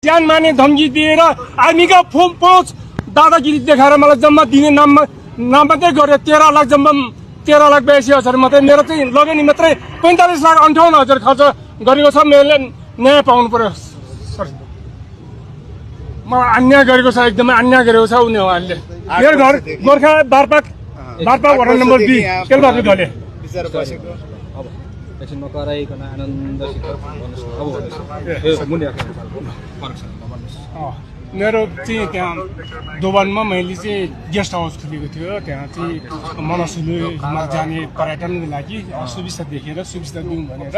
ज्यान माने धम्की दिएर आर्मीका पहुँच दादागिरी देखाएर मलाई जम्मा दिने नाम मात्रै गरे 13 लाख जम्मा 13,82,000 मात्रै मेरो चाहिँ लगनी मात्रै 45,58,000 खर्च गरेको छ। मैले न्याय पाउनु पर्यो सर। म अन्याय गरेको छ, एकदमै अन्याय गरेको छ उनीहरूले। मेरो घर गोर्खा बारपाक वडा नम्बर 2 केलबाको गले। एकछिन नकराइकन आनन्दसित भन्नुहोस् न। अब भन्नुहोस् मेरो चाहिँ त्यहाँ दोबानमा मैले चाहिँ गेस्ट हाउस खोलेको थियो। त्यहाँ चाहिँ मनसुलुमा जाने पर्यटनको लागि सुविस्ता देखेर सुविस्ता दिउँ भनेर,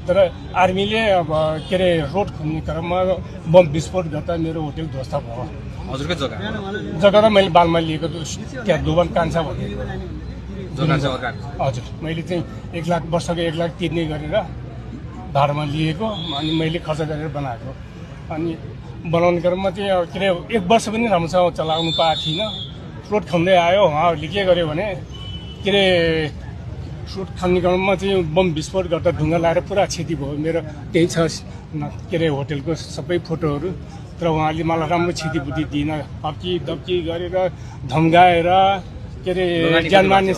तर आर्मीले अब के अरे रोड खोल्ने क्रममा बम विस्फोट गर्दा मेरो होटेल ध्वस्त भयो। हजुरकै जग्गा त मैले बालमा लिएको त्यहाँ दोबान कान्छा भन्ने हजुर। मैले चाहिँ 1 लाख वर्षको 1 लाख तिर्ने गरेर धारमा लिएको, अनि मैले खर्च गरेर बनाएको। अनि बनाउने क्रममा चाहिँ के अरे 1 वर्ष पनि राम्रोसँग चलाउनु पाएको थिइनँ। रोड खन्दै आयो। उहाँहरूले के गर्यो भने के अरे रोड खन्ने क्रममा चाहिँ बम विस्फोट गर्दा ढुङ्गा लाएर पुरा क्षति भयो। मेरो त्यही छ के अरे होटेलको सबै फोटोहरू। तर उहाँले मलाई राम्रो क्षतिपूर्ति दिइन, हप्की दप्की गरेर धम्काएर के अरे ज्यान मार्ने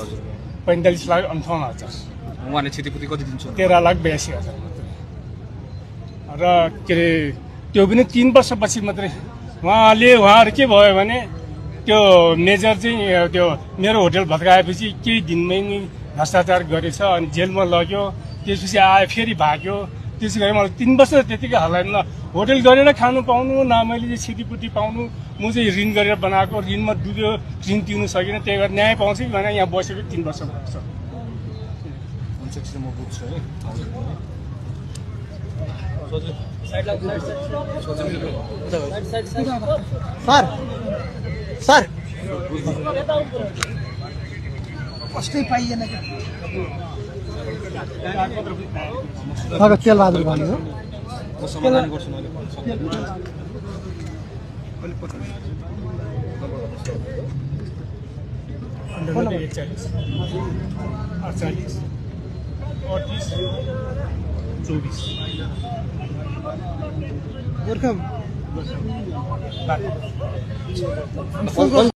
45,58,000। उहाँले क्षतिपूर्ति कति दिन्छ? 13,82,000 मात्रै। र के अरे त्यो पनि 3 वर्षपछि मात्रै। उहाँहरू के भयो भने त्यो मेजर चाहिँ त्यो मेरो होटेल भत्काएपछि केही दिनमै नै भ्रष्टाचार गरेछ, अनि जेलमा लग्यो। त्यसपछि आयो फेरि भाग्यो। त्यसै गरी मलाई 3 वर्ष त्यतिकै हल्लाएन। न होटेल गरेर खानु पाउनु, न मैले चाहिँ क्षतिपूर्ति पाउनु। म चाहिँ ऋण गरेर बनाएको, ऋणमा डुब्यो, ऋण तिर्नु सकिनँ। त्यही भएर न्याय पाउँछु भनेर यहाँ बसेको 3 वर्ष भएको छ। म बुझ्छु है। सर कष्टै पाइएन क्या। तेलबहादुर भन्नु हो। म समाधान गर्छु मैले। गोर्खा